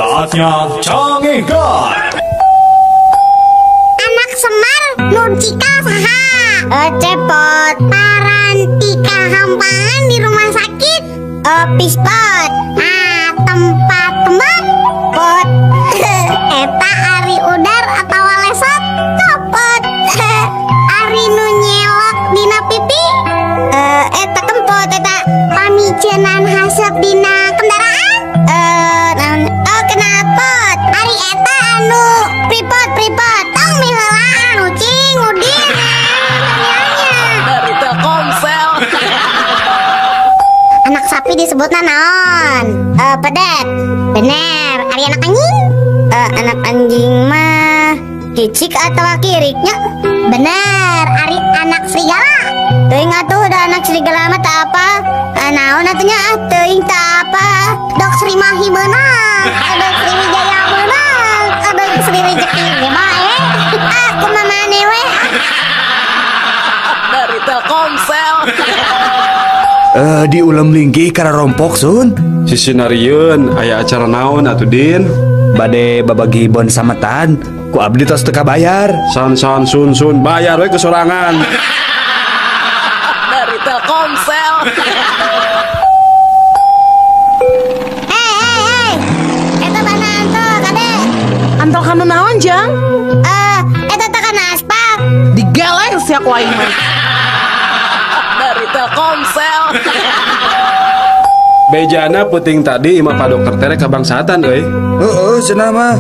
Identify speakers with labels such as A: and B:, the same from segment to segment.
A: Saatnya Cangehgar.
B: Anak Semar nu cikal saha? Cepot. Parantika hampangan di rumah sakit. Pispot. Nah, tempat tempat pot. Eta ari udar atawa lesot copot. Ari nu nyelok dina pipi. Eta kempot eta. Pamicenan haseup dina kendaraan. Oh knalpot. Ari eta anu pripot pripot. Tong miheulaan ucing udin.
C: Dari Telkomsel.
B: Anak sapi disebutna naon? Pedet. Bener. Ari anak anjing? Anak anjing mah kicik atau kiriknya? Bener. Ari anak serigala? Teuing atuh da anak serigala mah tak apa. Naon atuh nya? Teuing tak apa. Dok Sri Mahi meunang. Dok Sri Wijaya meunang. Dok Sri Rezeki ge bae. Aku mah maneh we.
C: Dari Telkomsel.
D: Di ulem linggih karena rompok sun.
E: Sisi narieun aya acara naon atuh Din?
D: Bade babagi bon sametan ku abdi tos teu kabayar.
E: San san sun sun bayar we kesorangan.
C: Dari Telkomsel.
B: Hei hei hei. Eta bana antol kade.
C: Antol kanu naon jang?
B: Eta teh kana aspak.
C: Digeleng sia ku aing mah. Dari Telkomsel.
E: Bejana peuting tadi imah Pak Dokter tere kabangsatan euy.
D: Heeh, cenah mah.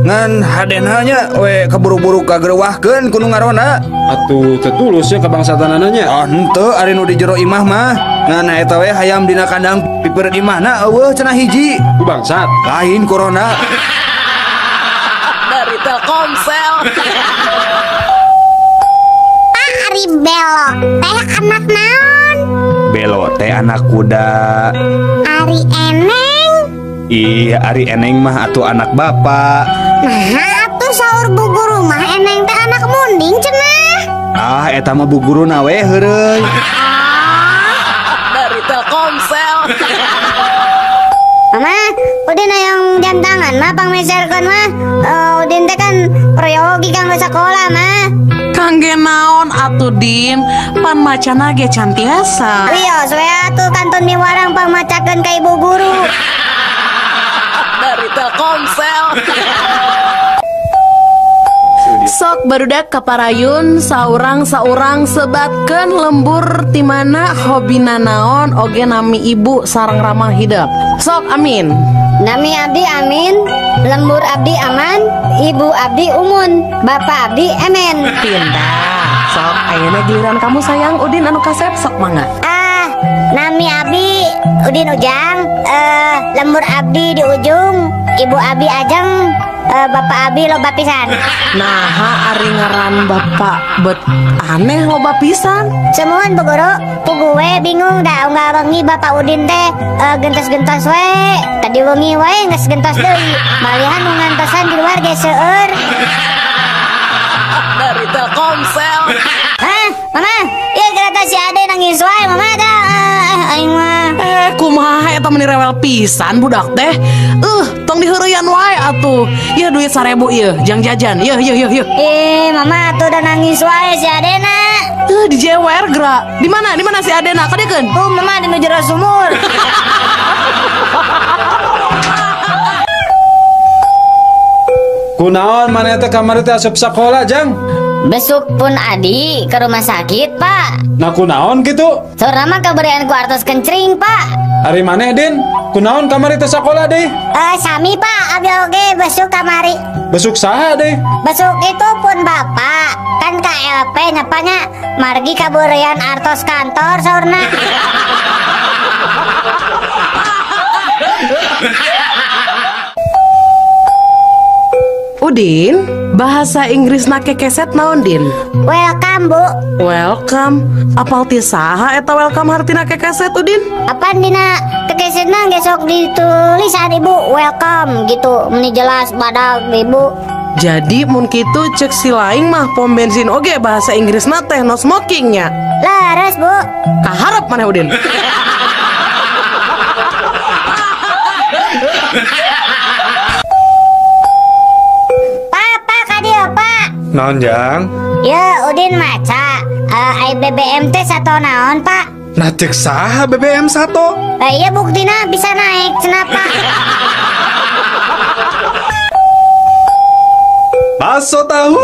D: Ngan hadena nya we kaburu-buru kagerewahkeun ku nu ngaronda.
E: Atuh teu tulus nya kabangsatanana nya.
D: Ah henteu ari nu di jero imah mah. Ngan eta we hayam dina kandang pipireun imahna eueuh cenah hiji.
E: Ku bangsat.
D: Lain corona.
C: Dari Telkomsel.
B: Pak ari belo teh anak naon?
D: Belo teh anak kuda.
B: Ari eneng?
D: Iya, ari eneng mah atuh anak bapak.
B: Nah, atuh saur bu guru mah eneng teh anak munding cenah.
D: Ah, eta mah bu guruna we heureuy.
C: Dari Telkomsel.
B: Mama, Udin hayang jam tangan mah pangmeserkeun mah. Udin teh kan proyogi kanggo sakola mah.
C: Kangge naon atuh Din, pan macana ge can tiasa.
B: Wios we atuh kantun miwarang pangmacakeun ka ibu guru.
C: Dari Telkomsel.
F: Sok barudak kaparayun saurang-saurang sebatkeun lembur timana hobina naon oge nami ibu sareng ramah hidep. Sok amin.
B: Nami abdi amin, lembur abdi aman, ibu abdi umun, bapak abdi emen.
F: Pindah. Sok ayeuna giliran kamu sayang Udin anu kasep sok mangga.
B: Ah, nami abdi Udin Ujang, lembur abdi di ujung, ibu abdi ajeng, bapak abdi loba pisan.
F: Nah, ari ngaran bapak bet aneh loba pisan.
B: Semuan Bu Guru, pugu we bingung da unggal wengi bapak Udin teh gentos-gentos we. Tadi wengi wae geus gentos deui. Malihan nu ngantosan di luar ge seueur.
C: Dari Telkomsel.
B: Hah, Mama, ieu gerata si Ade nangis wae Mama da. Aing mah.
F: Kumaha eta meni rewel pisan budak teh. Tong diheureyan wae atuh. Ieu duit 1000 ieu, jang jajan. Yeuh yeuh yeuh yeuh.
B: Mama atuh udah nangis wae si Adena.
F: Dijewer geura. Di mana? Di mana si Adena? Kadekeun?
B: Tuh Mama di nu jero sumur.
E: Kunaon maneh teh kamari teh asup sakola, Jang?
B: Besuk pun adi ke rumah sakit, Pak.
E: Nah kunaon kitu?
B: Saurna mah kaberian ku artos kencring, Pak.
E: Ari maneh, Din? Kunaon kamari teh sakola deui?
B: Sami, Pak. Abi oge besuk kamari.
E: Besuk saha deui?
B: Besuk itu pun bapak. Kan KLP nyapanya margi kaburian artos kantor saurna.
F: Udin, bahasa Inggris na kekeset naon Din?
B: Welcome, Bu.
F: Welcome. Apal ti saha eta welcome hartina kekeset Udin?
B: Apaan dina kekesetna geus sok ditulisan Ibu welcome gitu, meni jelas badag Ibu.
F: Jadi mun kitu cek si laing mah pom bensin oge bahasa Inggrisna teh no smoking nya.
B: Leres, Bu.
F: Kaharep maneh Udin.
G: Naon jang?
B: Ya Udin maca ai BBM teh sato naon Pak?
G: Nah cek saha BBM sato?
B: Iya buktina bisa naik cenah Pak.
G: Bakso tahu?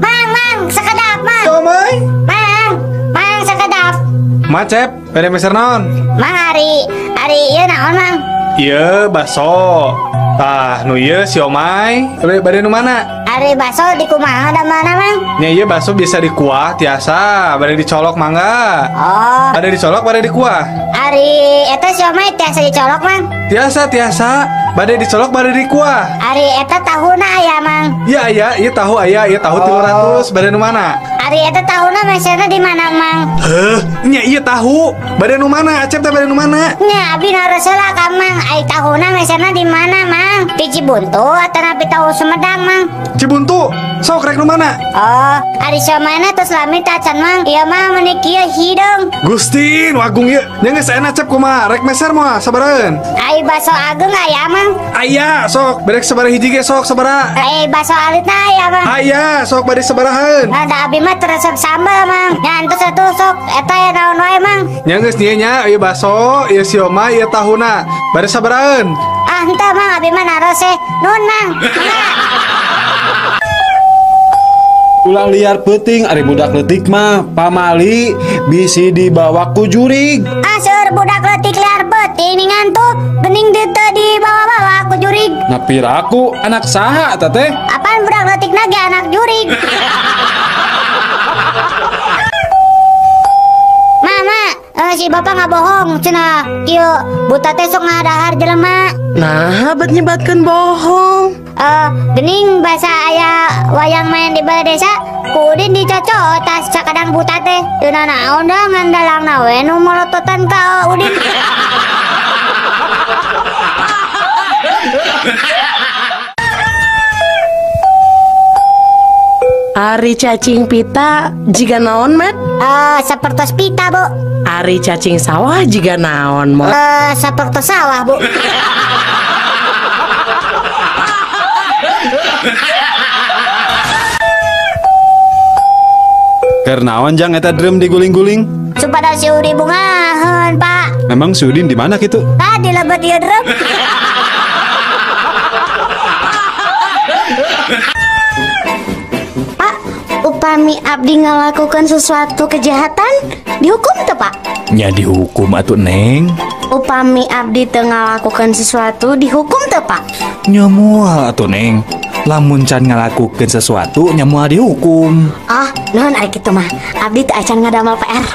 B: Mang, mang, sekedap mang.
G: Siomay?
B: Mang, mang sekedap.
G: Macep, bade meser naon?
B: Mang ari ieu naon mang?
G: Ieu bakso. Tah, nu ieu siomay. Bade nu mana?
B: Ari bakso di kumaha da mana mang?
G: Nya ieu bakso bisa dikuah tiasa, bade dicolok mangga.
B: Oh.
G: Bade dicolok bade dikuah.
B: Ari eta siomay tiasa dicolok mang?
G: Tiasa, tiasa. Bade dicolok bade dikuah.
B: Ari eta tahuna aya mang?
G: Iya aya, ieu tahu aya, ieu tahu 300, bade nu mana?
B: Ari eta tahuna meserna di mana mang?
G: Heuh, nya ieu tahu. Bade nu mana? Acep teh bade nu mana?
B: Nya abi naros heula ka mang, ai tahuna meserna di mana mang? Di Cibuntu atanapi tahu Sumedang mang?
G: Cibuntu. Sok rek nu mana?
B: Oh, ari siomayna tos lami tacan mang. Ieu mah meuni kieu hideung.
G: Gusti, nu agung ieu. Nya geus aya Acep kumaha? Rek meser moal sabaraheun?
B: Ai bakso ageung aya mang?
G: Aya, sok berek sabaraha hiji ge sok sabaraha?
B: Ai bakso alitna aya mang?
G: Aya, sok bade sabaraheun?
B: Nah, da abi mah resep sambal mang. Nya entos atuh sok eta aya naon wae mang?
G: Nya geus nya nya ieu bakso, ieu siomay, ieu tahuna. Bade sabaraheun?
B: Ah, henteu mang, abi mah naros eh. Nuhun mang.
E: Ulah liar peuting ari budak leutik mah pamali bisi dibawa ku jurig.
B: Ah seueur budak leutik liar peuting ngantuk geuning teu dibawa-bawa ku jurig.
E: Nah piraku anak saha eta teh?
B: Apaan budak leutikna ge anak jurig. Mama, si bapak nggak bohong cenah kieu buta teh sok ngadahar jelema.
F: Nah, bet nyebatkeun bohong.
B: Gening basa aya wayang main di balai desa, ku Udin dicocok tas sakadang buta teh. Teu nanaon da ngan dalangna we nu molototan ka Udin.
F: Ari cacing pita jiga naon, Mat?
B: Sapertos pita, Bu.
F: Ari cacing sawah jiga naon, Mot?
B: Sapertos sawah, Bu.
E: Keur naon jang eta drum diguling-guling?
B: Supados si Udin bungaheun, Pak.
E: Memang si Udin di mana kitu?
B: Tah di lebet ieu drum.
H: Pak, upami abdi ngalakukan sesuatu kejahatan, dihukum teu, Pak?
A: Nya dihukum atuh, Neng.
H: Upami abdi teu ngalakukan sesuatu, dihukum teu, Pak?
A: Nya moal atuh, Neng. Lamun can ngalakukeun sesuatu nya moal dihukum.
H: Ah, nuhun ari kitu mah. Abdi teu acan ngadamel PR.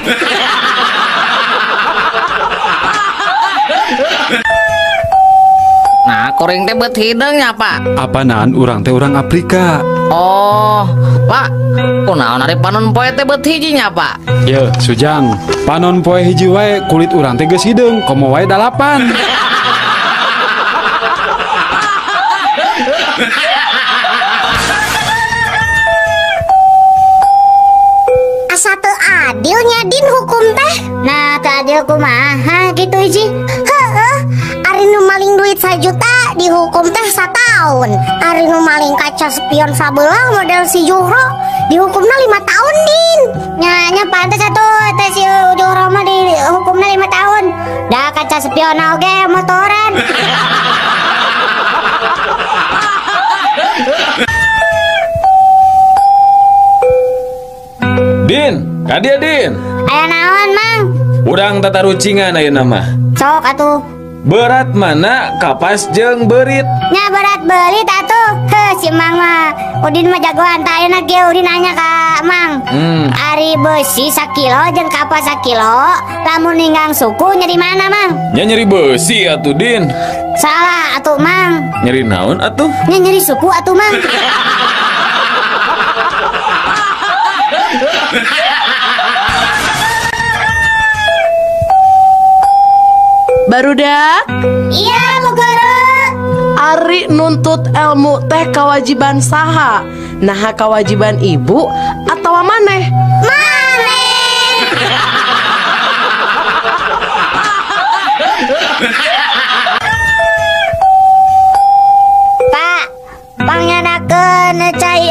C: Nah, kuring teh beut hideung nya, Pak.
E: Apanaan urang teh urang Afrika.
C: Oh, Pak, kunaon ari panon poe teh beut hiji nya, Pak?
E: Ye, Sujang, panon poe hiji wae kulit urang teh geus hideung, komo wae 8.
B: Asa teu adil nya Din hukum teh. Nah, teu adil kumaha kitu hiji?
H: Heueuh, ari nu maling duit 1 juta dihukum teh 1 tahun. Ari nu maling kaca spion sabelah model si Juhro dihukumna 5 tahun, Din.
B: Nya nya pantes atuh teh si Juhro mah dihukumna 5 tahun. Da kaca spion oge motoran.
I: Din, kadia Din.
B: Aya naon, Mang?
I: Urang tatarucingan ayeuna mah.
B: Sok atuh.
I: Berat mana kapas jeung beurit?
B: Nya berat beurit atuh. Heuh si Mang mah. Udin mah jagoan tah ayeuna ge Udin nanya ka Mang. Ari beusi sakilo jeung kapas sakilo, lamun ninggang suku nyeri mana, Mang?
I: Nya nyeri beusi atuh, Din.
B: Salah atuh, Mang.
I: Nyeri naon atuh?
B: Nya nyeri suku atuh, Mang.
F: Barudak?
B: Iya, Bu Guru.
F: Ari nuntut ilmu teh kewajiban saha? Naha kewajiban ibu atau maneh?
B: Maneh. Pak, pangyanakeun cai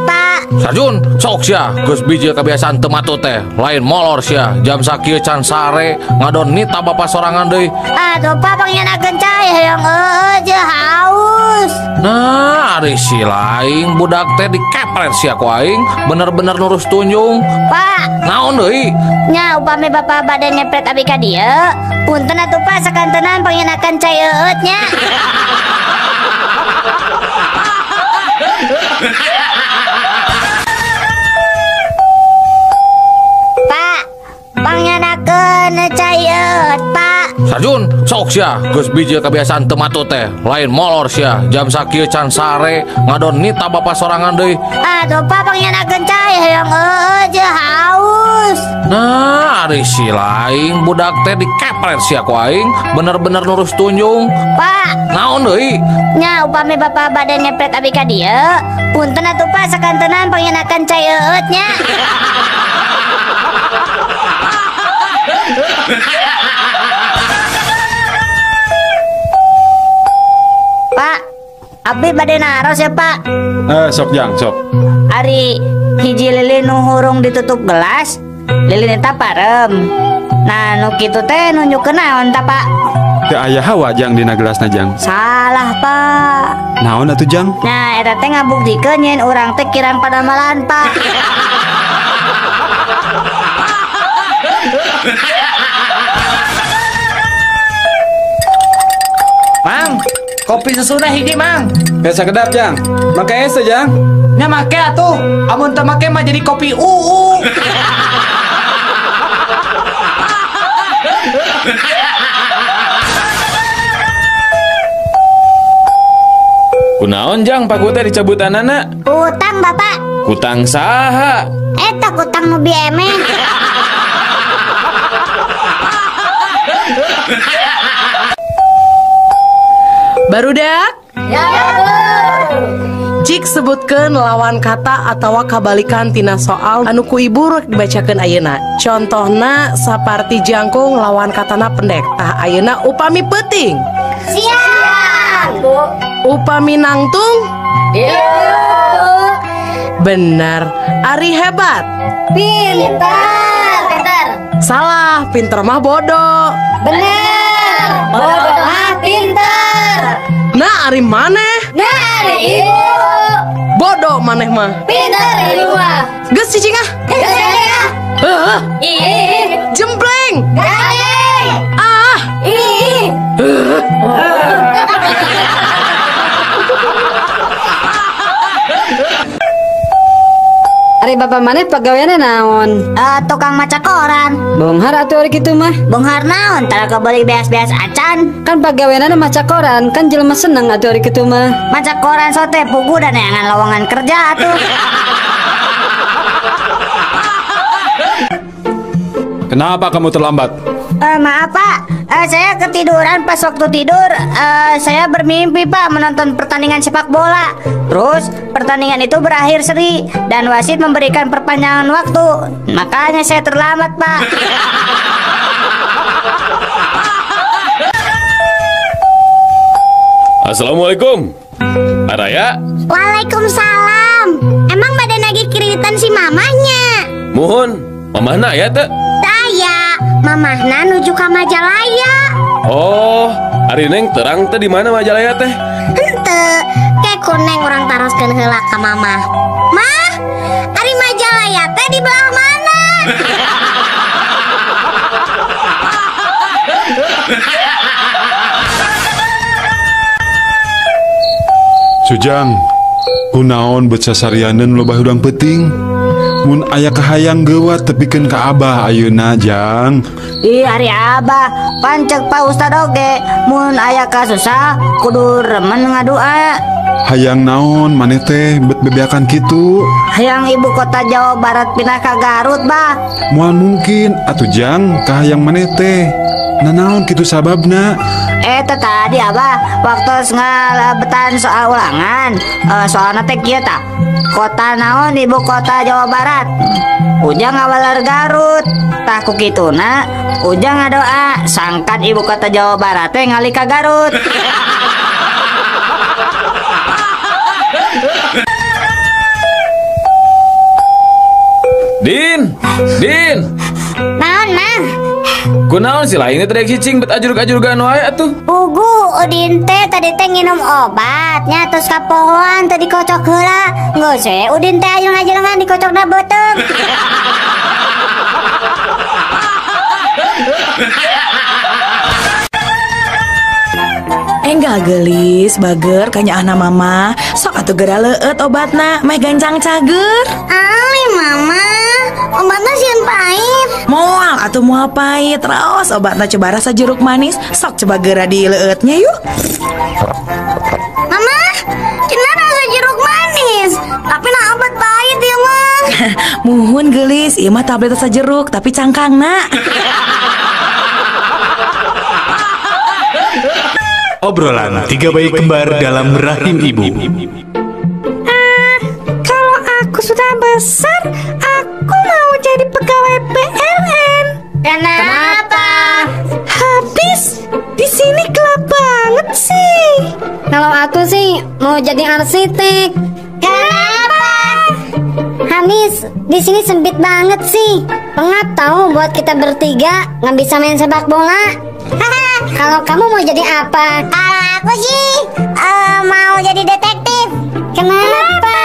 B: Pak.
I: Sarjun, sok sia, geus bijil kebiasaan teu matut teh. Lain molor sia, jam sakieu can sare, ngadon nita bapak sorangan deui.
B: Aduh Pak, pangyanakeun cai hayang eueuh je haus.
I: Nah, ari si laing budak teh dikepret sia ku aing, bener-bener nurus tunjung.
B: Pak,
I: naon deui?
B: Nya upami bapak bade nyepret abi ka dieu, punten atuh Pak sakantenan pangyanakeun cai eueut nya. Pak, pangyanakeun cai eueut, Pak.
I: Sarjun, sok sia, geus bijil kebiasaan teu matut teh. Lain molor sia, jam sakieu can sare, ngadon nita bapak sorangan deui.
B: Aduh Pak, pangyanakeun cai hayang eueuh je haus.
I: Nah, ari si laing budak teh dikepret sia ku aing, bener-bener nurus tunjung.
B: Pak,
I: naon deui?
B: Nya upami bapak bade nyepret abi ka dieu, punten atuh Pak sakantenan pangyanakeun cai eueut nya. Pak, abdi bade naros ya Pak.
E: Sok jang, sok.
B: Ari hiji lilin nu hurung ditutup gelas, lilin eta parem. Nah, nu kitu teh nunjukkeun naon ta Pak?
E: Teu aya hawa jang dina gelasna jang.
B: Salah Pak.
E: Naon atuh jang?
B: Nah, eta teh ngabuktikeun nyeun urang teh kirang padamalan Pak.
D: Mang, kopi susuna hiji Mang.
E: Biasa kedap jang. Make es teh jang.
D: Nya make atuh. Amun teu make mah jadi kopi uu.
I: Kunaon jang paku teh dicabutanana?
B: Utang Bapak.
I: Kutang saha?
B: Eta kutang nu bieme.
F: Barudak?
B: Ya, Bu.
F: Cik sebutkeun lawan kata atawa kabalikan tina soal anu ku ibu rek dibacakeun ayeuna. Contohna saparti jangkung lawan katana pendek. Tah ayeuna upami peuting.
B: Siap, Bu.
F: Upami nangtung?
B: Iya, Bu.
F: Bener. Ari hebat.
B: Pintar. Pintar.
F: Salah, pinter mah bodoh.
B: Bener. Bodoh mah pinter.
F: Nah, ari maneh?
B: Nah, ari ibu.
F: Bodoh maneh mah.
B: Pinter ibu mah.
F: Geus cicing ah.
B: Geus cicing ah.
F: Heuh.
B: Ih.
F: Jempleng.
B: Garing.
F: Ah.
B: Ih.
J: Ari bapak maneh pagaweanna naon?
B: Tukang maca koran.
J: Bonghar atuh ari kitu mah.
B: Bonghar naon? Tara kebeli beas-beas acan.
J: Kan pagaweanna maca koran, kan jelema seneng atuh ari kitu mah.
B: Maca koran sote pugu dan neangan lowongan kerja atuh.
E: Kenapa kamu terlambat?
B: Maaf Pak, saya ketiduran pas waktu tidur. Saya bermimpi Pak menonton pertandingan sepak bola. Terus pertandingan itu berakhir seri dan wasit memberikan perpanjangan waktu. Makanya saya terlambat Pak.
I: Assalamualaikum. Araya.
H: Waalaikumsalam. Emang badan lagi kreditan si mamahnya?
I: Mohon, mamahna ya teh?
H: Taya, mamahna nuju ka Majalaya.
I: Oh, ari neng terang teh di mana Majalaya teh?
H: Henteu, ke ku neng urang taroskeun heula ka mamah. Mah, ari Majalaya teh di belah mana?
E: Sujang, kunaon bet sasarianeun loba hudang peuting? Mun aya kahayang geuwat tepikeun ka abah ayeuna jang.
B: Ih, ari abah, pancek Pak Ustad oge, mun aya kasusah kudu remen ngadua.
E: Hayang naon maneh teh bet bebeakan kitu?
B: Hayang ibu kota Jawa Barat pindah ka Garut, bah.
E: Moal mungkin atuh jang kahayang maneh teh. Nanaon kitu sababna?
B: Eta tadi abah waktu ngalebetan soal ulangan, soalna teh kieu tah. Kota naon ibu kota Jawa Barat? Ujang ngawaler Garut. Tah ku kituna ujang ngadoa sangkan ibu kota Jawa Barat teh ngalih ka Garut.
I: Kunaon sih lain teh cicing bet ajurug-ajurugan wae atuh.
B: Pugu Udin teh tadi teh nginum obatnya terus kapohoan teh dikocok heula. Geus we Udin teh ajeng-ajengan dikocokna beuteung.
C: Enggak gelis, bager kanyaahna mama. Sok atuh geura leueut obatna, meh gancang cager.
B: Ali mama, obatna sieun pahit.
C: Moal atuh moal pahit, raos obatna coba rasa jeruk manis. Sok coba geura dileueutnya yuk.
B: Mama, cenah rasa jeruk manis, tapi nah obat pahit ya mah.
C: Muhun gelis, ieu mah tablet rasa jeruk tapi cangkangna.
A: Obrolan tiga bayi kembar dalam rahim ibu.
K: Kalau aku sudah besar, aku mau jadi pegawai PLN.
B: Kenapa?
K: Habis di sini gelap banget sih.
J: Kalau aku sih mau jadi arsitek.
B: Kenapa? Habis di sini sempit banget sih. Pengap tahu buat kita bertiga nggak bisa main sepak bola. Kalau kamu mau jadi apa? Kalau aku sih mau jadi detektif. Kenapa?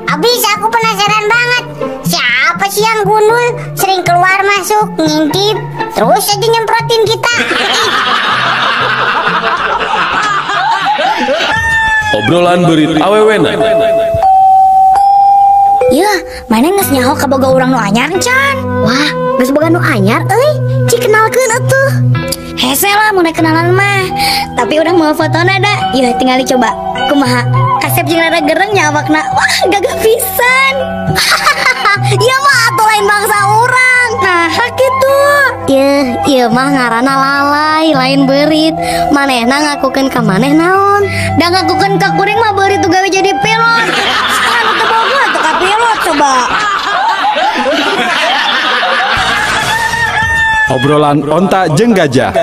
B: Abis aku penasaran banget. Siapa sih yang gundul sering keluar masuk ngintip terus aja nyemprotin kita.
I: Obrolan berit awewena.
H: Yah, mana geus nyaho kaboga urang nu anyar can? Wah, geus boga nu anyar euy. Cik kenalkeun atuh. Hese lah mun kenalan mah. Tapi urang mau fotona da. Yeuh tinggal dicoba. Kumaha? Kasep jeung rada gereng nya awakna. Wah, gagah pisan. Ieu mah atuh lain bangsa urang. Nah, kitu. Yeuh, ieu mah ngaranna lalai, lain beurit. Manehna ngakukeun ka maneh naon? Da ngakukeun ka kuring mah beurit tuh gawe jadi pilot. Anu teu boga atuh ka pilot coba.
A: Obrolan onta jeung gajah.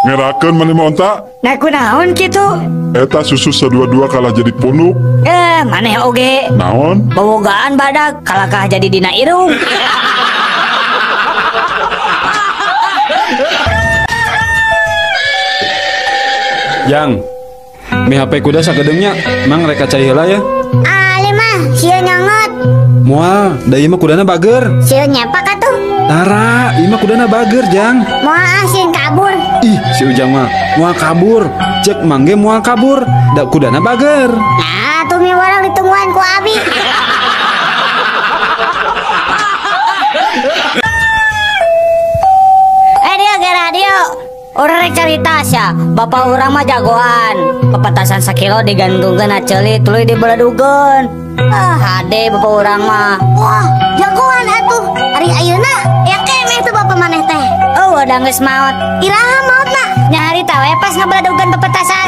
E: Ngerakeun maneh mah onta?
L: Nah kunaon kitu?
E: Eta susu sadua-dua kalah jadi punuk.
L: Maneh oge.
E: Naon?
L: Bobogaan badak kalakah jadi dina irung.
A: Jang, mi HP kuda sakedeungnya, mang rek cai heula ya.
B: Ali mah sieun nyongot.
A: Moal, da ieu mah kudana bager.
B: Sieun nyepak atuh.
A: Tara, ieu mah kudana bager, Jang.
B: Moal sieun kabur.
A: Ih, si Ujang mah moal kabur. Cek mangge moal kabur, da kudana bager.
B: Nah, tuh mi warang ditungguan ku abi.
L: Dia ge radio. Urang rek carita sia, bapak urang mah jagoan. Pepetasan sakilo digantungkeun na ceuli tuluy dibeledugeun. Ah, hade bapak urang mah.
B: Wah, jagoan atuh. Ari ayeuna ya keneh tuh bapak maneh teh.
L: Oh, udah geus maot.
B: Iraha maotna?
L: Nyarita we pas ngabeledugeun pepetasan.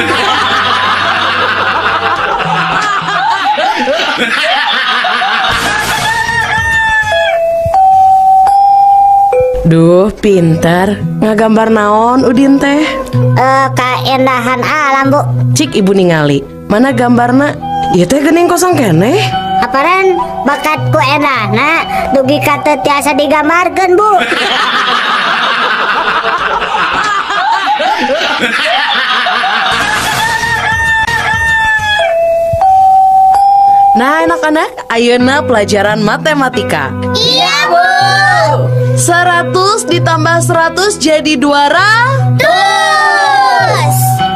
F: Duh, pinter. Ngagambar naon Udin teh?
B: Kaendahan alam, Bu.
F: Cik ibu ningali. Mana gambarna? Ieu teh geuning kosong keneh.
B: Aparan bakat ku endahna dugi ka teu tiasa digambarkeun, Bu.
F: Nah, anak-anak, ayeuna pelajaran matematika.
B: Iya, Bu.
F: 100 ditambah 100 jadi 200.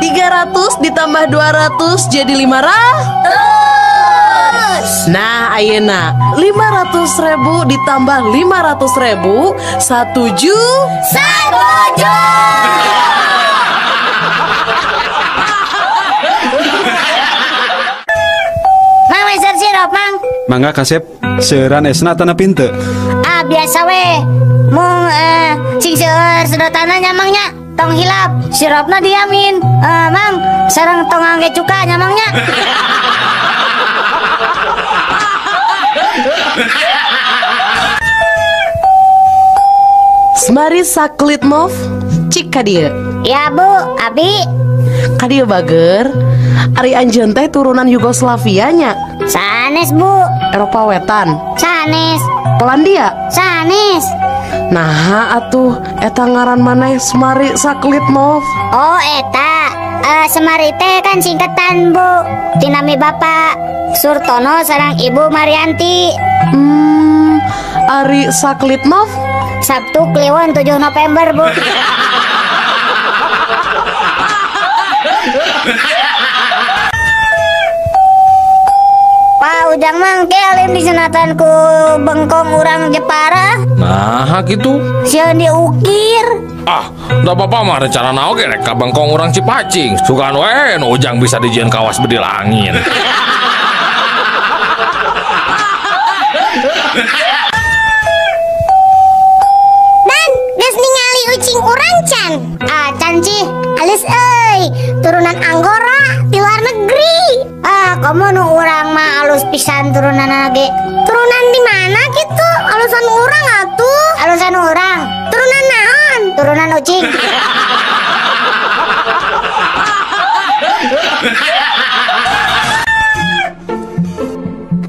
F: 300 ditambah 200 jadi 500. Nah, ayeuna 500.000 ditambah 500.000 1 juta.
B: 1 juta. Mang meser sirup, Mang.
A: Mangga kasep, seueuran esna tanah pinte.
B: Ah, biasa we. Mung cing seueur sedotanna nyamangnya. Tong hilap, sirupna diamin. Mang, sareng tong angge cuka nyamangnya.
F: Semari saklitmov, cik ka dieu.
B: Ya, Bu, abi.
F: Ka dieu bager. Ari anjeun teh turunan Yugoslavia nya?
B: Sanes, Bu.
F: Eropa Wetan.
B: Sanes.
F: Polandia.
B: Sanes.
F: Nah, atuh eta ngaran maneh Semari Saklitnov.
B: Oh, eta. Semari teh kan singkatan, Bu. Tinami Bapak Surtono sareng Ibu Marianti.
F: Ari Saklitnov?
B: Sabtu Kliwon 7 November, Bu. Pak Ujang mang ke alim disunatan ku bengkong urang Jepara.
I: Nah, gitu.
B: Sieun diukir.
I: Ah, da bapak mah rencana oge rek ka bengkong urang Cipacing. Sugan we nu Ujang bisa dijieun kawas bedil angin.
B: Dan geus ningali ucing urang can. Ah, can cih, alus euy, turunan Anggora di luar negeri. Ah, kamu nu urang mah alus pisan turunan ge. Turunan di mana gitu? Alusan urang atuh. Alusan urang. Turunan naon? Turunan ucing.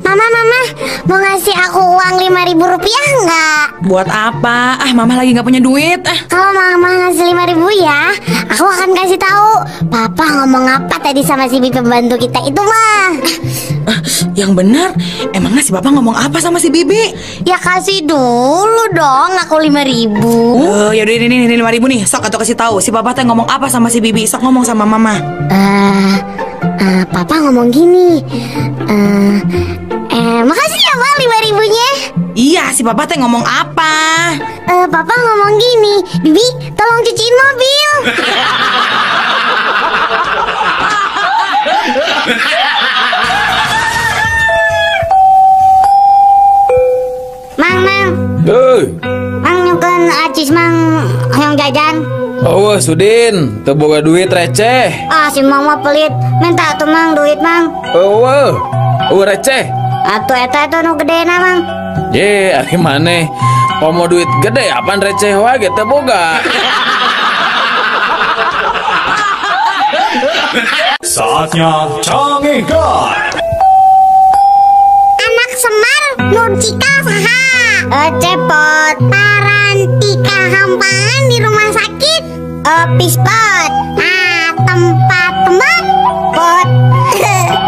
B: Mama, mama, mau ngasih aku uang 5.000 rupiah nggak?
C: Buat apa? Ah, mama lagi nggak punya duit. Ah.
B: Kalau mama ngasih 5.000 ya, aku akan kasih tahu papa ngomong apa tadi sama si bibi pembantu kita itu mah.
C: Yang benar, emangnya si papa ngomong apa sama si bibi?
B: Ya kasih dulu dong aku 5.000.
C: Oh, ya udah ini 5.000 nih. Sok atau kasih tahu si papa teh ngomong apa sama si bibi. Sok ngomong sama mama.
B: Papa ngomong gini. Makasih ya, Ma, 5.000-nya.
C: Iya, si papa teh ngomong apa?
B: Papa ngomong gini, Bibi, tolong cuciin mobil. Mang, mang.
I: Hei.
B: Mang nyungkeun acis mang hoyong jajan.
I: Oh, Sudin, teu boga duit receh.
B: Ah, si mang mah pelit. Minta atuh mang duit, mang.
I: Eueuh. Eueuh receh.
B: Atuh eta eta nu gedena, mang.
I: Ye, ari maneh komo duit gede apaan receh wae ge teu boga.
A: Saatnya Cangehgar.
B: Anak Semar nu cika saha? Cepot. Parantika hampangan di rumah sakit. Pispot. Nah, tempat tembak pot.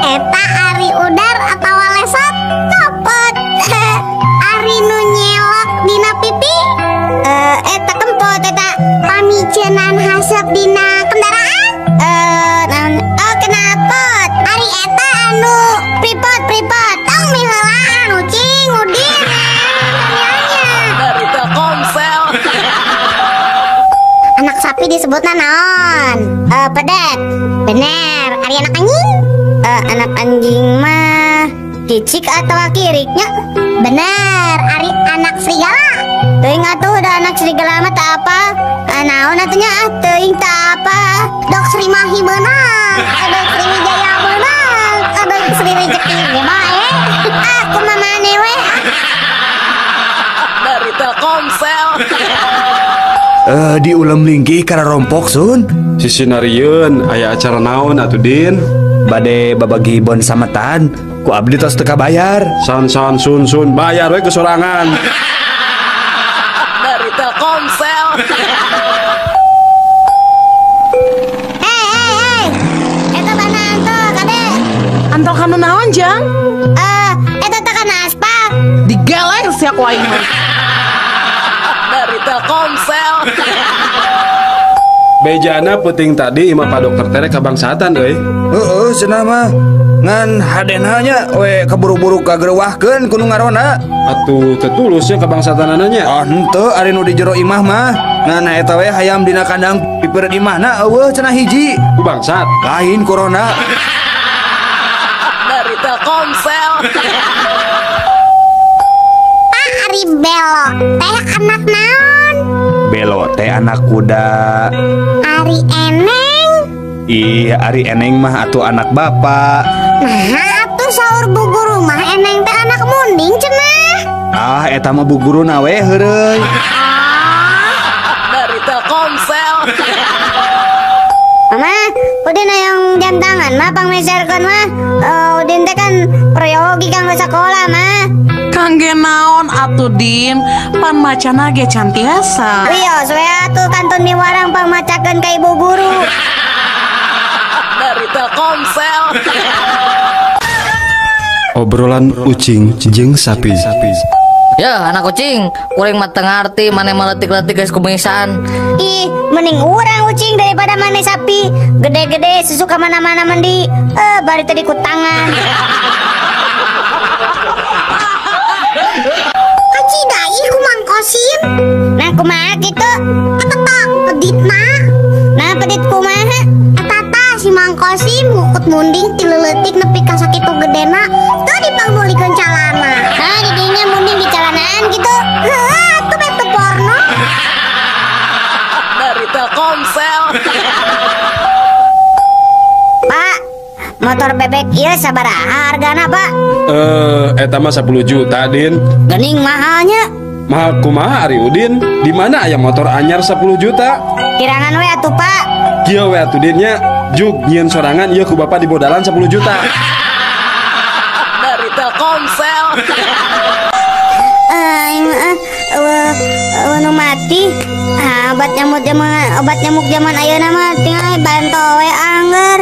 B: Eta ari udar atawa lesot copot. Ari nu nyelok dina pipi. Eta kempot eta. Pamicenan haseup dina kendaraan. Naon? Oh, knalpot. Ari eta anu pripot pripot. Tong miheulaan ucing udin.
F: Dari Telkomsel.
B: Anak sapi disebutna naon? Pedet. Bener. Ari anak anjing? Anak anjing mah cicik atau kiriknya? Bener. Ari anak serigala. Teuing atuh da anak serigala mah tak apa. Naon atuh nya? Ah, teuing tak apa. Dok Sri Mahi beunang. Dok Sri Wijaya beunang. Dok Sri Rejeki ge bae. Aku mah maneh we.
F: Dari Telkomsel.
D: Di ulem linggih kana rompok sun.
E: Sisinarieun aya acara naon atuh Din?
D: Bade babagi bon sametan ku abdi tos teu kabayar.
E: San san sun sun bayar we kesorangan.
F: Dari Telkomsel.
B: Hei hei hei. Eta bana anto kade.
F: Anto kanu naon jang?
B: Eta teh kana aspal.
F: Digeleng sia ku aing mah. Dari Telkomsel.
E: Bejana penting tadi imah Pak Dokter tere kabangsatan euy.
D: Heeh, cenah mah. Ngan hadena nya we keburu-buru kagerewahkeun ku nu ngarona.
E: Atuh teu tulusnya kabangsatanana nya.
D: Ah henteu ari nu di jero imah mah. Ngan eta we hayam dina kandang pipireun imahna eueuh cenah hiji.
E: Ku bangsat.
D: Lain corona.
F: Dari Telkomsel.
B: Pak ari Belo teh anak naon?
D: Belo teh anak kuda.
B: Ari Eneng?
D: Iya, ari Eneng mah atuh anak bapak.
B: Nah, atuh saur bu guru mah Eneng teh anak munding cenah.
D: Ah, eta mah bu guru na we heureuy.
F: Dari Telkomsel.
B: Mama, Udin hayang jam tangan mah pangmeserkeun mah. Udin teh kan prayogi kanggo sakola mah.
F: Kangge naon atuh Din, pan macana ge can tiasa.
B: Wios we atuh kantun miwarang pangmacakeun ka ibu guru.
F: Dari Telkomsel.
E: Obrolan ucing jeung sapi.
L: Ya, anak kucing, kuring mah teu ngarti maneh mah leutik-leutik geus kumisan.
B: Ih, mending urang ucing daripada maneh sapi. Gede-gede susu ka mana-mana mandi. Bari tadi ku tangan. Aci dai ku Mang Kosim. Nah kumaha kitu? Eta tah peditna. Nah pedit kumaha? Eta tah si Mang Kosim ngukut munding ti leutik nepi ka sakitu gedena teu dipangmeulikeun calana. Nah didinya munding di calanaan gitu. Heuh, atuh bete porno.
F: Dari Telkomsel.
B: Pak, motor bebek ieu sabaraha hargana, Pak?
E: Eta mah 10 juta, Din.
B: Geuning mahalnya.
E: Mahal kumaha ari Udin? Di mana aya motor anyar 10 juta?
B: Kirangan we atuh, Pak.
E: Kieu we atuh Din nya, jug nyieun sorangan ieu ku bapak dibodalan 10 juta.
F: Dari Telkomsel.
B: Nu mati. Obat nyamuk zaman ayeuna mah tinggal banto we angger.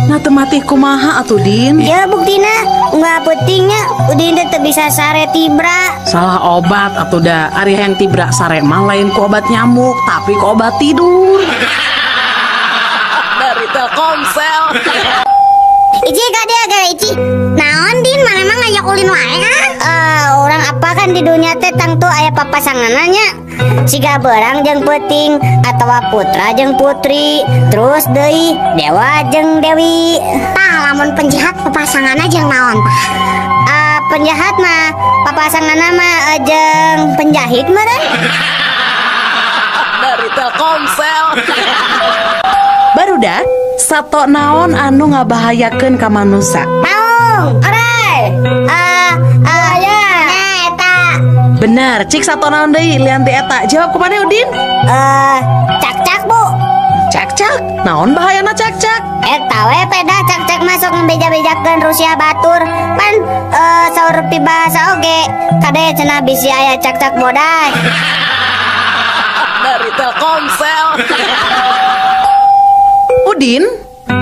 F: Nah teu mati kumaha atuh Din?
B: Ya buktina unggal peutingnya Udin teh teu bisa sare tibra.
F: Salah obat atuh da. Ari hayang tibra sare mah lain ku obat nyamuk tapi ku obat tidur. Dari Telkomsel.
B: Ici ka dia gara Ici. Naon Din maneh mah ngajak ulin wae ah? Urang apa kan di dunia teh tangtu aya papasanganna nya. Siga beurang jeung peuting atawa putra jeung putri, terus deui dewa jeung dewi. Tah lamun penjahat papasanganna jeung naon tah? Penjahat mah papasanganna mah jeung penjahit meureun.
F: Dari Telkomsel. Barudak, sato naon anu ngabahayakeun ka manusa?
B: Maung, orai. Ya. Nah, eta.
F: Bener, cik sato naon deui lian ti eta. Jawab kumaha Udin?
B: Cak-cak, Bu.
F: Cak-cak? Naon bahayana cak-cak?
B: Eta we peda cak-cak masuk ngebeja-bejakeun Rusia batur. Pan saur pibahasa oge. Kade cenah bisi aya cak-cak bodas.
F: Dari Telkomsel. Udin,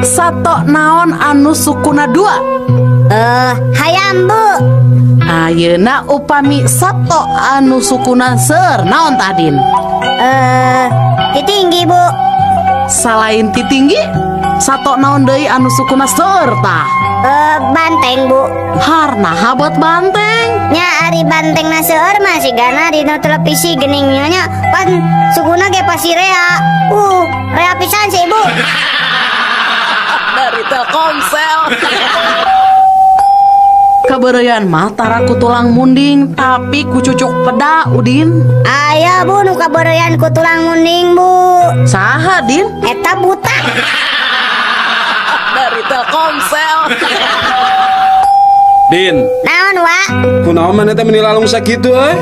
F: sato naon anu sukuna dua?
B: Hayam, Bu.
F: Ayeuna upami sato anu sukuna seur naon tah Din?
B: Titinggi, Bu.
F: Salain titinggi, sato naon deui anu sukuna seur tah?
B: Banteng, Bu.
F: Harnaha buat banteng?
B: Nya ari banteng na seueur mah sigana dina televisi geuning nya pan sukuna ge pasti rea. Rea pisan si Ibu.
F: Dari Telkomsel. Kabeureuyan mah tara ku tulang munding tapi ku cucuk peda Udin.
B: Aya Bu nu kabeureuyan ku tulang munding, Bu.
F: Saha Din?
B: Eta buta.
F: Dari Telkomsel.
E: Din.
B: Naon, Wa?
E: Kunaon maneh teh meuni lalung sakitu euy?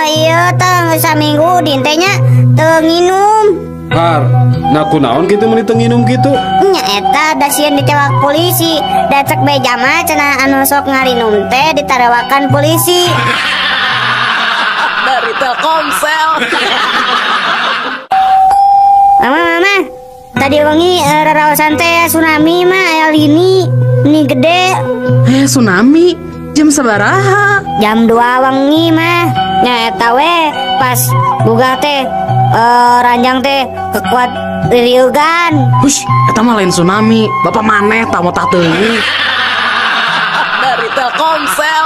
B: Ieu teh saminggu Udin teh nya teu nginum.
E: Har, nah kunaon kitu meuni teu nginum kitu?
B: Nya eta da sieun ditewak polisi. Da cek beja mah cenah anu sok ngarinum teh ditarewakan polisi.
F: Dari Telkomsel.
B: Mama, mama. Tadi wengi raraosan teh tsunami mah aya lini, ini gede.
F: Tsunami? Jam sabaraha?
B: Jam 2 wengi mah. Nya eta we pas buka teh ranjang teh kekuat ririugan.
F: Hush, eta mah lain tsunami. Bapak maneh tah mau tah teuing. Dari Telkomsel.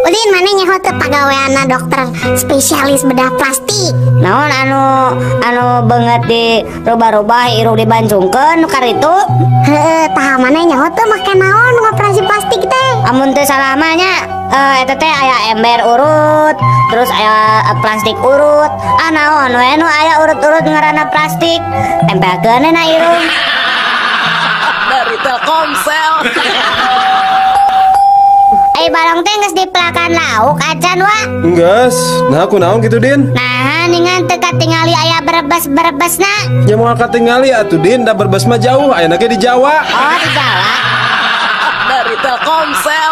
B: Udin maneh nyaho teu pagaweanna dokter spesialis bedah plastik. Naon anu beungeut di rubah-rubah irung dibancungkeun nu karitu? Heueuh, tah maneh nyaho teu make naon ngoperasi plastik teh? Amun teu salah mah nya eta teh aya ember urut, terus aya plastik urut. Ah naon we nu aya urut-urut ngaranna plastik, tempelkeun na irung. Dari Telkomsel. balong teh geus dipelakan lauk acan wa.
M: Enggeus, nah kunaon kitu Din?
B: Nah, ningan teu katingali aya berebes-berebesna.
M: Ya moal katingali atuh Din, da Brebes mah jauh, ayeuna ge di Jawa.
B: Oh, di Jawa.
F: Dari Telkomsel.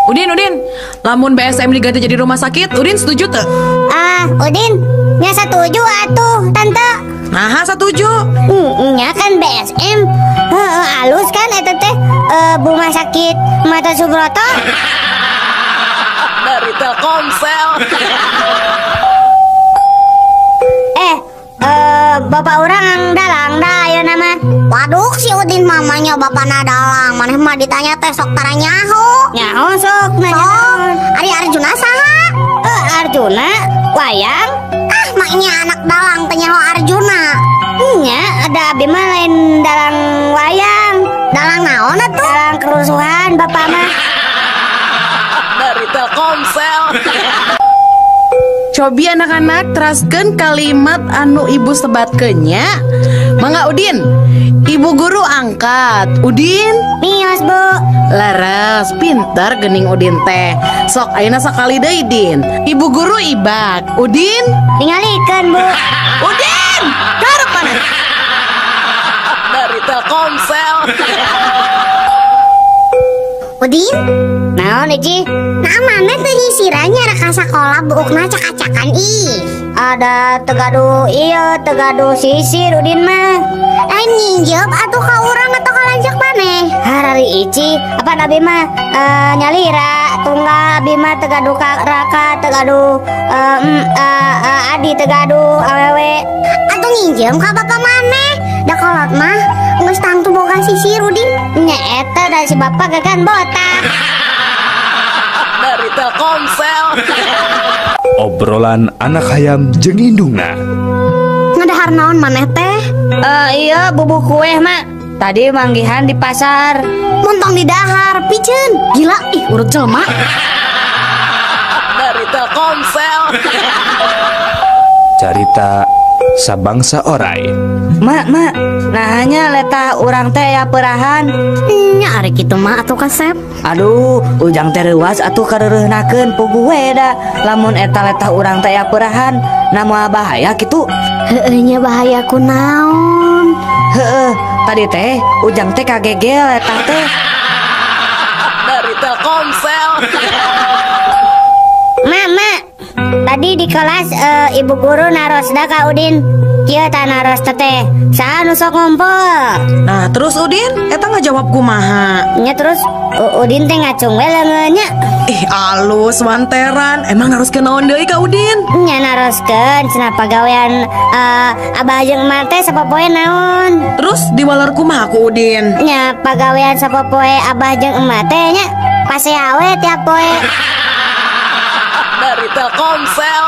C: Udin, Udin, lamun BSM diganti jadi rumah sakit, Udin setuju teu?
B: Ah, Udin, nya setuju atuh, Tante.
C: Nah, setuju.
B: Nya kan BSM, heeh, alus kan eta teh rumah sakit Mata Subroto.
F: Dari Telkomsel.
B: Bapak orang dalang dah ayeuna mah. Waduh, si Udin mamanya bapana dalang. Maneh mah ditanya teh sok tara nyaho. Nyaho sok nanya. Sok. Ari Arjuna saha? Arjuna wayang. Ah, maknya anak dalang teh nyaho Arjuna. Nya, ada abi mah lain dalang wayang. Dalang naon atuh? Dalang kerusuhan bapak mah.
F: Dari Telkomsel. Cobi anak-anak teraskeun kalimat anu ibu sebatkeun nya. Mangga Udin. Ibu guru angkat. Udin?
B: Mios, Bu.
F: Leres, pintar gening Udin teh. Sok ayeuna sakali deui Din. Ibu guru ibak. Udin?
B: Ningalikeun, Bu.
F: Udin, karep mana? Dari Telkomsel.
B: Udin? Naon Ici? Nah mana teu nyisirannya reka sakola buukna cak-cakan ih. Ada tegadu iya, tegadu sisir Udin mah. Lain nginjep atuh ka urang atau ka lanceuk maneh. Harari Ici, apa abi mah nyalira tunggal abi mah tegadu ka raka, tegadu adi tegadu awewe. Atuh nginjem ka bapak maneh. Da kolot mah geus tangtu boga sisir Udin. Nya eta da si bapak gagan botak.
F: Dari Telkomsel.
A: Obrolan anak hayam jeung indungna.
B: Ngadahar naon maneh teh?
L: Iya bubuk kue mak. Tadi manggihan di pasar.
B: Montong di dahar, piceun.
C: Gila, ih urut jelema.
F: Dari Telkomsel.
A: Carita sabangsa orai.
L: Mak, mak, nah hanya letah urang teh ya perahan.
B: Nya ari kitu mah atuh kasep.
L: Aduh, ujang teh reuas atuh kareureunahkeun puguh we da. Lamun eta letah urang teh ya perahan, na moal bahaya kitu.
B: Heueuh nya bahaya kunaon?
L: Heueuh, tadi teh ujang teh kagegel letah teh.
F: Dari Telkomsel.
B: Mama, tadi di kelas ibu guru narosna ka Udin. Kieu tah naros teh, saha nu sok ngumpul?
C: Nah, terus Udin eta ngajawab kumaha?
B: Nya terus Udin teh ngacung we leungeun nya.
C: Ih, alus wanteran. Emang naroskeun naon deui ka Udin?
B: Nya naroskeun cenah pagawean abah jeung emak teh sapopoe naon.
C: Terus diwaler kumaha ku Udin?
B: Nya pagawean sapopoe abah jeung emak teh nya pasea we tiap poe.
F: Dari Telkomsel.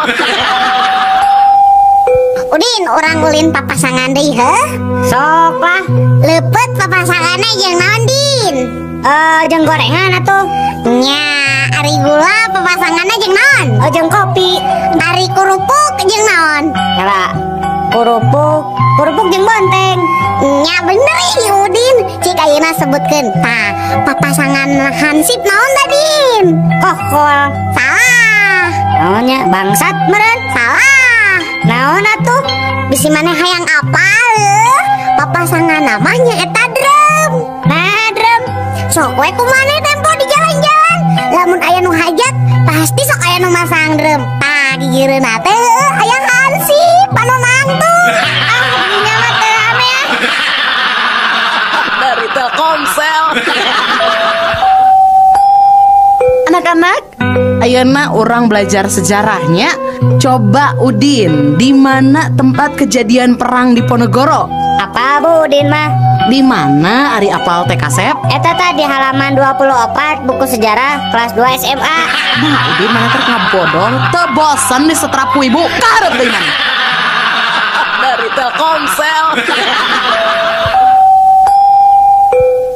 B: Udin, urang ulin papasangan deui heuh? Sok lah, leupeut papasanganna jeung naon Din? Jeung gorengan atuh. Nya, ari gula papasanganna jeung naon? Oh, jeung kopi. Ari kerupuk jeung naon? Nyala. Kerupuk, kerupuk jeung bonteng. Nya bener ih Udin, cik ayeuna sebutkeun. Tah, papasangan hansip naon tadin? Kokol. Salah. Naonnya bangsat meureun? Salah. Naon atuh? Bisi maneh hayang apa leuh? Papasangan namanya eta drum. Nah, drum. Sok we ku maneh tempo di jalan-jalan. Lamun aya nu hajat, pasti sok aya nu masang drum. Tah, gigireunna teh heueuh aya hansip anu nangtung. Ah, dinya mah teu rame ah.
F: Dari Telkomsel. Anak-anak, ayeuna urang belajar sejarahnya. Coba Udin, di mana tempat kejadian perang Diponegoro?
B: Apa Bu Udin mah?
F: Di mana ari apal teh kasep?
B: Eta tadi halaman 24 buku sejarah kelas 2 SMA.
F: Nah, Udin mana teh ngabodor, teu bosen disetrap ku ibu, karep deui mana. Dari Telkomsel.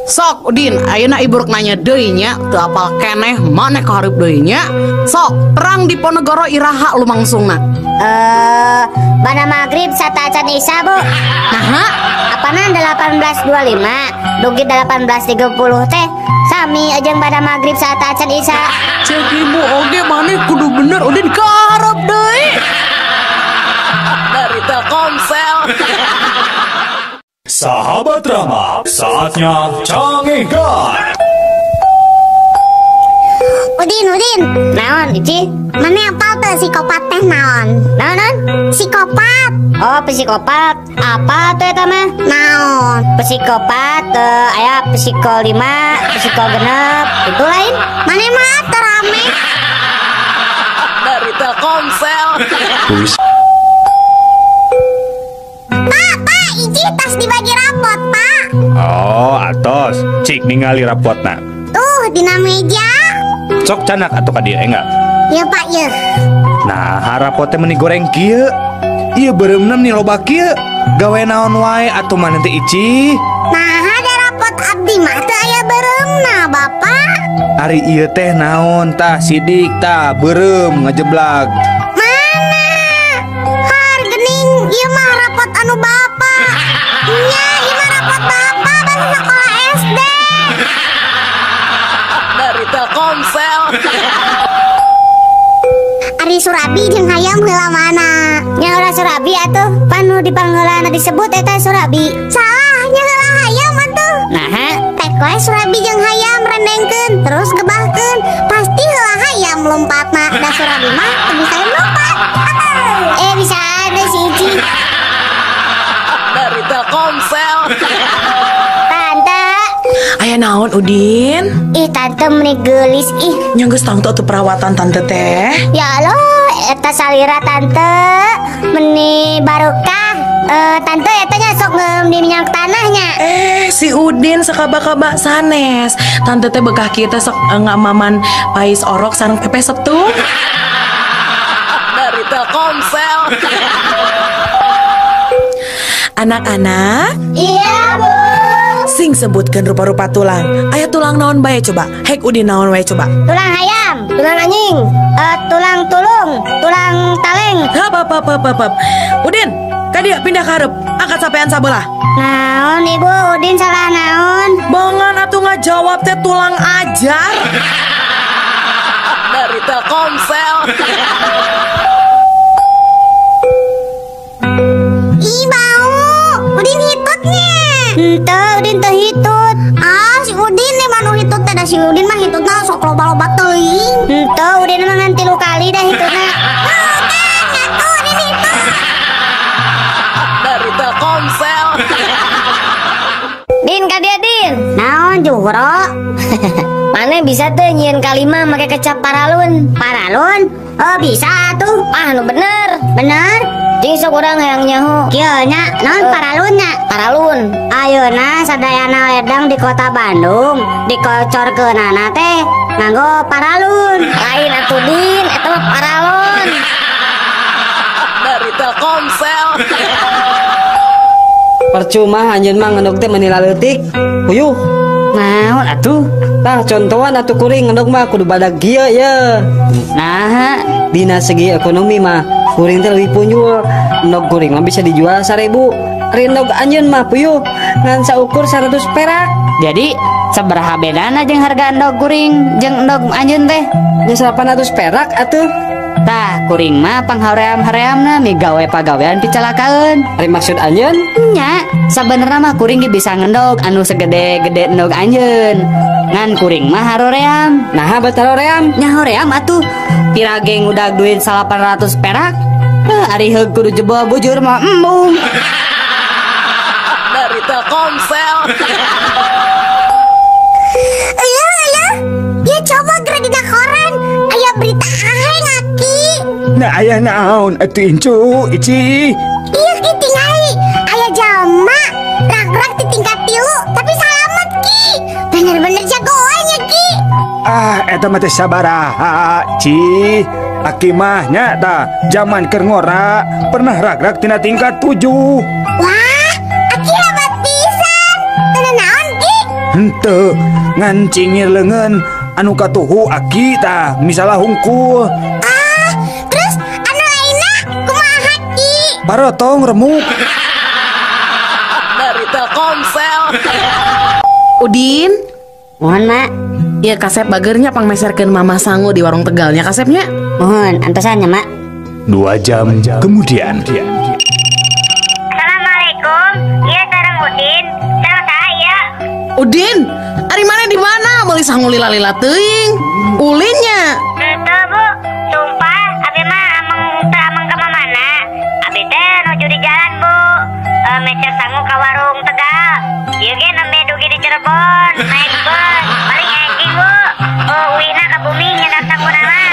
F: Sok Udin, ayeuna ibu rek nanya deui nya, teu apal keneh maneh kahareup deui nya. Sok, perang Diponegoro iraha lumangsungna?
B: Bana maghrib sateuacan Isya, Bu. Naha, apanan 18.25 dugi 18.30 teh sami jeung bada maghrib sateuacan Isya.
F: Cek ibu oge maneh kudu bener Udin kaharep deui. Dari Telkomsel.
A: Sahabat Rama, saatnya cangehgar.
B: Udin, Udin. Naon, Ici? Mana apal teu psikopat teh naon? Naon, naon? Psikopat. Oh, psikopat. Apa tuh eta mah? Naon? Psikopat aya psiko 5, psiko 6, itu lain. Mana mah teu rame.
F: Dari Telkomsel.
B: Pak, Pak, Ici tas dibagi rapot, Pak.
G: Oh, atos. Cik ningali rapotna.
B: Tuh, dina meja.
G: Sok canak atau ka dieu enggak?
B: Ya Pak, ya.
G: Nah, rapotnya meni goreng kieu. Ieu beureumna meni loba kieu. Gawe naon wae atuh maneh teh Ici?
B: Nah, ada rapot abdi mah teu aya beureumna, Bapak.
D: Ari ieu teh naon tah sidik tah beureum ngajeblag.
B: Mana? Har geuning ieu mah rapot anu Bapak. Nya, ieu mah rapot Bapak basa sekolah SD.
F: Dari Telkomsel.
B: Ari Surabi jeung hayam heula mana? Nya ora Surabi atuh, pan nu dipangheulana disebut eta Surabi. Salah, nya heula hayam atuh. Naha, tek we Surabi jeung hayam rendengkeun terus gebahkeun, pasti heula hayam lompatna. Da Surabi mah teu bisa lompat. Bisa ada si Ici.
F: Dari Telkomsel.
B: Tante.
C: Aya naon Udin?
B: Ih tante meni geulis ih.
C: Nya geus tangtu atuh perawatan tante teh.
B: Ya Allah, eta salira tante meni barokah. Tante eta nya sok ngeum di minyak tanahnya.
C: Si Udin sakaba-kaba sanes. Tante teh bekah kieu teh sok ngamaman pais orok sareng pepes setu.
F: Dari Telkomsel.
C: Anak-anak.
B: Iya, Bu.
C: Sing sebutkan rupa-rupa tulang. Aya tulang naon bae coba? Hek Udin naon wae coba?
B: Tulang ayam, tulang anjing, tulang tulung, tulang taleng.
C: Hap hap hap hap hap. Udin, ka dieu pindah ka hareup. Angkat sampean sabelah.
B: Naon Ibu, Udin salah naon?
C: Bongan atuh ngajawab teh tulang ajar.
F: Dari Telkomsel.
B: Ih bau, Udin hitutnya. Henteu, Udin teu hitut. Ah, si Udin nih mah nu hitut teh, da si Udin mah hitutna sok loba-loba teuing. Henteu, Udin mah ngan 3 kali dah hitutna. Tuh kan, ngaku Udin hitut.
F: Dari Telkomsel.
L: Din, ka dieu Din.
B: Naon Juhro?
L: Mana bisa teu nyieun kalima make kecap paralun?
B: Paralun? Oh bisa tuh.
L: Ah, nu bener.
B: Bener?
L: Jeung sok urang hayang nyaho.
B: Kieu nya, naon paralun nya?
L: Paralun.
B: Ayeuna sadayana ledeng di kota Bandung dikocorkeunana teh nganggo paralun.
L: Lain atuh Din, eta mah paralon.
F: Dari Telkomsel.
J: Percuma anjeun mah ngendog teh meuni laleutik. Puyuh.
L: Naon atuh?
J: Tah contohan atuh kuring ngendog mah kudu badag kieu ye.
L: Naha,
J: dina segi ekonomi mah kuring teh leuwih punjul. Endog kuring mah bisa dijual 1000. Ari endog anjeun mah puyuh ngan saukur 100 perak.
L: Jadi sabaraha bedana jeung harga endog kuring jeung endog anjeun teh?
J: Nya 800 perak atuh.
L: Tah kuring mah panghaream-hareamna migawe pagawean picalakaeun.
J: Ari maksud anjeun?
L: Nya, sabenerna mah kuring ge bisa ngendog anu segede-gede endog anjeun. Ngan kuring mah haroream.
J: Naha bet haroream?
L: Nya hoream atuh. Pira ge ngudag duit 800 perak. Heuh, ari heug kudu jebol bujur mah embung.
F: Dari Telkomsel.
B: Iya, iya. Ya coba geura dina koran. Aya berita aheng aki.
D: Nah aya naon atuh incu Ici?
B: Iya ki tingali. Aya jalma rak-rak di tingkat 3 tapi salamet ki. Bener-bener jagoan ya ki.
D: Ah eta mah teh sabaraha Ci. Aki mah nya tah jaman keur ngora pernah rak-rak tina tingkat 7.
B: Wah, aki hebat pisan. Teu naon ki?
D: Henteu, ngan cingir leungeun anu katuhu aki tah misalah hungkul.
B: Ah, terus anu lainna kumaha ki?
A: Parotong remuk.
F: Dari Telkomsel. Udin,
B: mohon mak.
F: Iya kasep bagernya pangmeserkeun mama sangu di warung Tegalnya kasepnya.
B: Mohon antosannya mak.
A: 2 jam kemudian.
B: Assalamualaikum. Iya sareng Udin. Sareng saya.
F: Udin, ari mana di mana? Meuli sangu lila-lila teuing. Ulinnya.
B: Henteu Bu, sumpah abi mah ameng teu ameng ka mana. Abi teh nuju di jalan Bu. Meser sangu ka warung Tegal. Ieu ge nembe dugi di Cirebon, naik bus. Paling enjing Bu. Oh, uina ka bumi nyedak sanguna mah.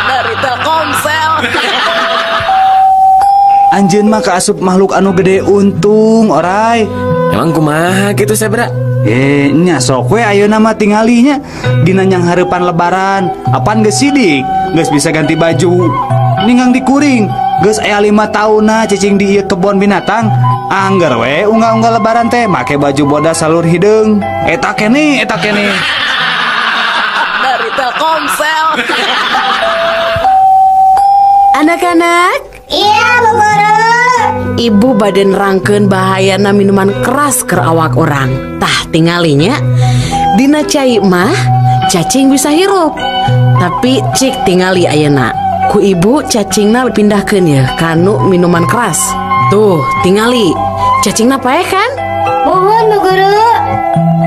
F: Dari Telkomsel.
A: Anjeun mah kaasup makhluk anu gede untung orai.
M: Emang kumaha gitu Sebra?
A: Nya sok we ayeuna mah tingalinya dina nyang hareupan lebaran. Apan geus sidik, geus bisa ganti baju. Ninggang dikuring, geus aya 5 taunna cicing di ieu kebon binatang. Angger we unggal-unggal lebaran teh make baju bodas salur hideung. Eta keneh, eta keneh.
F: Dari Telkomsel. Anak-anak.
B: Iya, Bu Guru.
F: Ibu baden rangkeun bahayana minuman keras keur awak orang. Tah tingalinya dina cai mah cacing bisa hirup. Tapi cik tingali ayeuna. Ku ibu cacingna pindahkeun ya kanu minuman keras. Tuh tingali. Cacingna paeh kan?
B: Mohon Bu Guru.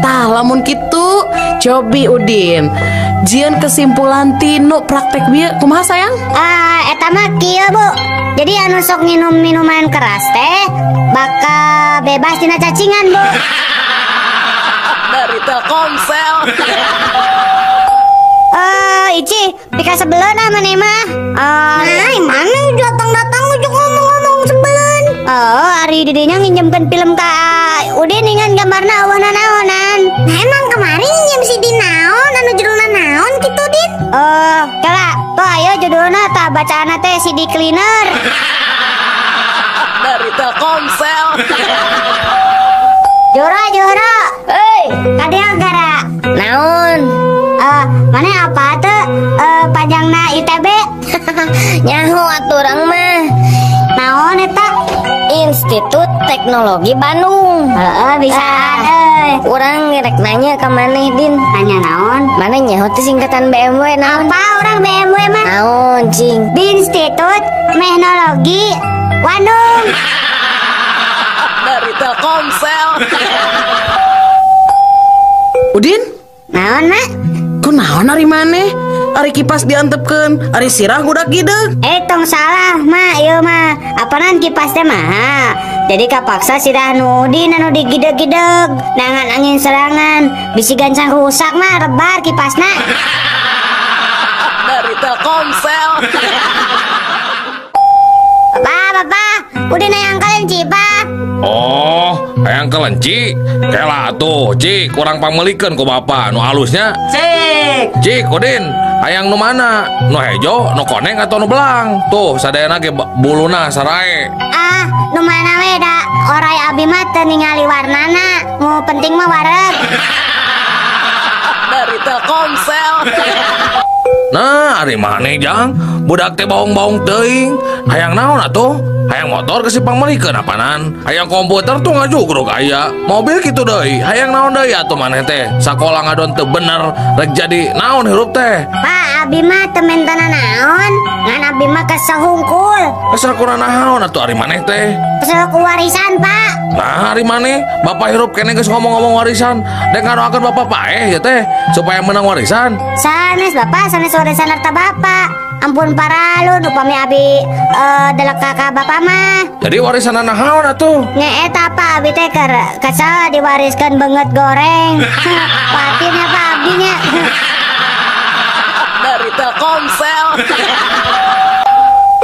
F: Tah lamun kitu cobi Udin. Jian kesimpulan tinu praktek bieu kumaha sayang?
B: Eta mah kieu Bu. Jadi anu sok nginum minuman keras teh bakal bebas tina cacingan Bu.
F: Dari Telkomsel.
B: Ici, pika sebeleun ah maneh mah. Nah, mana datang-datang ujuk ngomong-ngomong sebeleun. Oh, ari didinya nginjemkeun film ka Udin ningan gambarna eueuh nanaonan. Nah, emang kemarin nginjem si Din naon anu judulna naon kitu Din? Oh, kala tuh ayo judulna tah bacaanna teh CD Cleaner.
F: Dari Telkomsel.
B: Joro, joro. Hei, kadieu gara.
L: Naon?
B: Mana apa tuh panjangna ITB?
L: Nyaho atuh urang mah.
B: Naon eta?
L: Institut Teknologi Bandung.
B: Heeh, bisaan euy.
L: Urang rek nanya ka maneh Din.
B: Nanya naon?
L: Maneh nyaho teh singkatan BMW naon?
B: Apa urang BMW mah?
L: Naon cing?
B: Institut Teknologi Bandung.
F: Dari Telkomsel. Udin?
B: Naon, Mak?
F: Kunaon ari maneh? Ari kipas diantepkeun, ari sirah gudak gideug.
B: Tong salah, Mak, ieu mah. Apanan kipas teh mah? Jadi kapaksa sirah nu Udin anu digideg-gideg. Nangan angin serangan, bisi gancang rusak mah rebar kipasna.
F: Dari Telkomsel.
B: Bapak, bapak, Udin hayang kelenci, Pak.
I: Oh, hayang kelenci? Kela atuh, Cik, kurang pamelikeun ku bapak nu alusnya.
F: Cik.
I: Cik, Udin, hayang nu mana? Nu hejo, nu koneng atau nu belang? Tuh, sadayana ge buluna sarae.
B: Ah, nu mana we da orai abi mah teu ningali warnana. Nu penting mah wareg.
F: Dari Telkomsel.
I: Nah, ari maneh jang, budak teh baong-baong teuing. Hayang naon atuh? Hayang motor ke si pangmelikeun apanan? Hayang komputer tuh ngajugruk aya. Mobil kitu deui. Hayang naon deui atuh maneh teh? Sakola ngadon teu bener, rek jadi naon hirup teh?
B: Pak, abi mah teu mentana naon. Ngan abi mah kesel hungkul.
I: Kesel kurang naon atuh ari maneh teh?
B: Kesel ku warisan, Pak.
I: Nah, ari maneh, bapak hirup keneh geus ngomong-ngomong warisan. Dek ngadoakeun bapak paeh ya teh supaya menang warisan.
B: Sanes bapak, sanes warisan harta bapak. Ampun paralun upami abi delek ka bapak mah.
I: Jadi warisan naon atuh?
B: Nya eta Pak, abi teh keur kesel diwariskeun beungeut goreng. Patinnya Pak abdi nya.
F: Dari Telkomsel.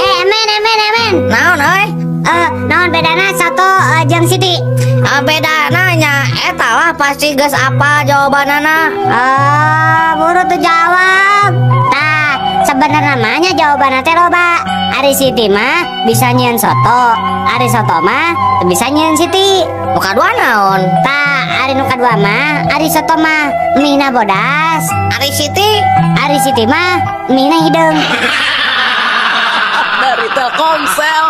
B: Emen.
L: Naon euy?
B: Naon bedana soto jeung Siti?
L: Bedana nya eta lah pasti geus apa jawabanana.
B: Buru tuh jawab. Tah, sebenarnya namanya jawabanna teh loba. Ari Siti mah bisa nyieun soto, ari soto mah teu bisa nyieun Siti.
L: Nu kadua naon?
B: Tah, ari nu kadua mah ari soto mah mihna bodas.
L: Ari Siti?
B: Ari Siti mah mihna hideung.
F: Dari Dari Telkomsel.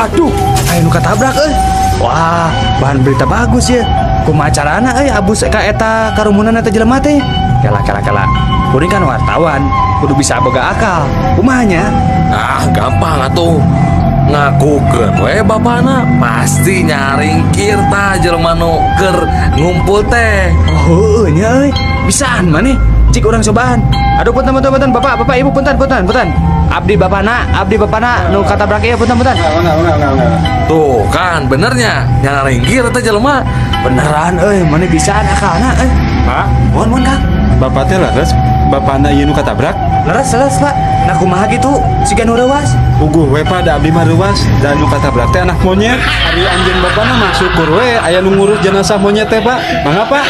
A: Aduh, aya nu katabrak euy. Wah, bahan berita bagus ya. Kumaha carana euy abus ka eta karumunan eta jelema teh? Kela kela kela. Kuring kan wartawan, kudu bisa boga akal. Kumaha nya?
I: Ah, gampang atuh. Ngakukeun we bapana pasti nyaringkir tah jelema nu keur ngumpul teh.
A: Oh, heueuh nya euy. Bisaan maneh. Cik urang cobaan. Aduh punten punten punten Bapak, Bapak Ibu punten punten punten. Abdi bapana nu katabrak ieu punten punten.
I: Tuh kan benernya nyaringkir teh jelema.
A: Beneran euy, maneh bisaan akalna euy.
E: Pak,
A: mohon mohon Kang.
E: Bapak teh leres, bapana ieu nu katabrak?
A: Leres leres Pak. Nah kumaha gitu, siga nu reuwas.
E: Puguh we Pak, da abdi mah reuwas, da nu katabrak teh anak monyet. Ari anjeun bapana mah syukur we aya nu ngurus jenazah monyet teh Pak. Mangga Pak.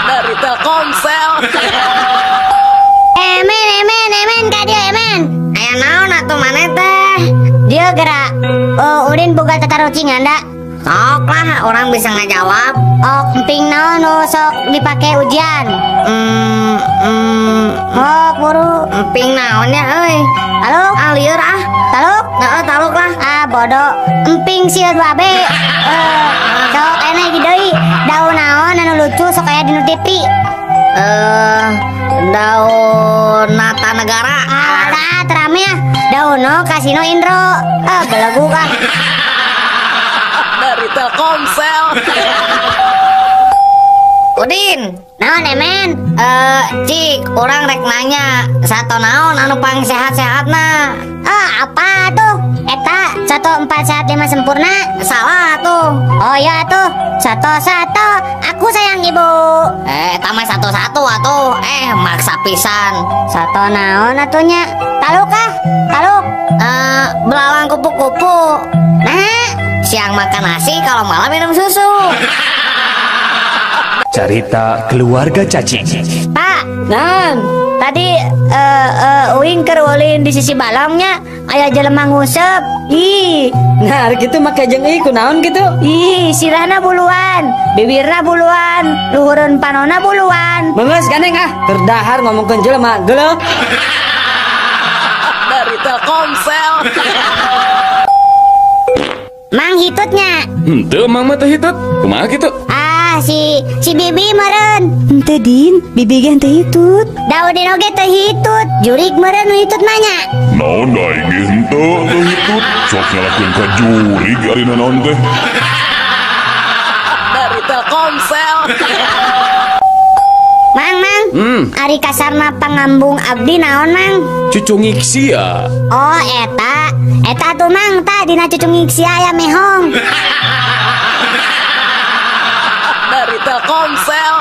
F: Dari Telkomsel.
B: Emen emen emen ka dieu emen. Aya naon atuh maneh teh? Dieu gerak. Oh, Udin boga tatarucingan da. Sok lah, orang bisa ngajawab. Oh, emping naon nu sok dipake ujian? Oh, buru. Emping naon ya euy? Taluk? Ah, lieur ah. Taluk? Heeh, taluk lah. Ah, bodoh. Emping sieun babe. Sok aya hiji deui. Daun naon anu lucu sok aya dina TV? Daun Nata Negara. Ah, tah terame ah. Daun no Kasino Indro. Ah, belegu ah.
F: Dari Telkomsel.
L: Udin, naon emen? Cik, orang rek nanya, sato naon anu pang sehat-sehatna?
B: Ah, apa tuh? Eta 1 4 sehat 5 sempurna.
L: Salah tuh.
B: Oh ya tuh, 1 1 aku sayang ibu.
L: Eta mah 1 1 atuh. Maksa pisan.
B: Sato naon atunya? Taluk ah, taluk.
L: Belalang kupu-kupu.
B: Nah,
L: siang makan nasi, kalau malam minum susu.
A: Cerita keluarga cacing.
B: Pak,
J: Nan,
B: tadi uing keur ulin di sisi balongnya aya jelema nguseup. Ih,
J: nah gitu make jeung ieu kunaon gitu?
B: Ih, sirahna buluan, bibirna buluan, luhureun panona buluan.
J: Beungeus gandeng ah, keur dahar ngomongkeun jelema geuleuh.
F: Dari Telkomsel.
B: Mang hitutnya.
I: Henteu mang mah teh hitut. Kumaha kitu?
B: Ah, si Bibi meureun.
K: Henteu Din, Bibi ge henteu hitut.
B: Daudin oge teu hitut, jurik meureun nu hitut mah nya.
N: Naon da aing ge henteu teu hitut. Sok nyalakeun ka jurig ari naon teh.
F: Dari Telkomsel.
B: Mang, mang. Ari kasarna pangambung abdi naon, Mang?
I: Cucungik sia.
B: Oh, eta. Eta tuh Mang, tah dina cucungik sia aya mehong.
F: Dari Telkomsel.